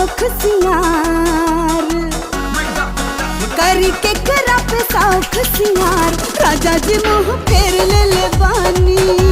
शौक सिंगार, करके करा पे शौक सिंगार, राजा जी मुँह फेर ले ले बानी।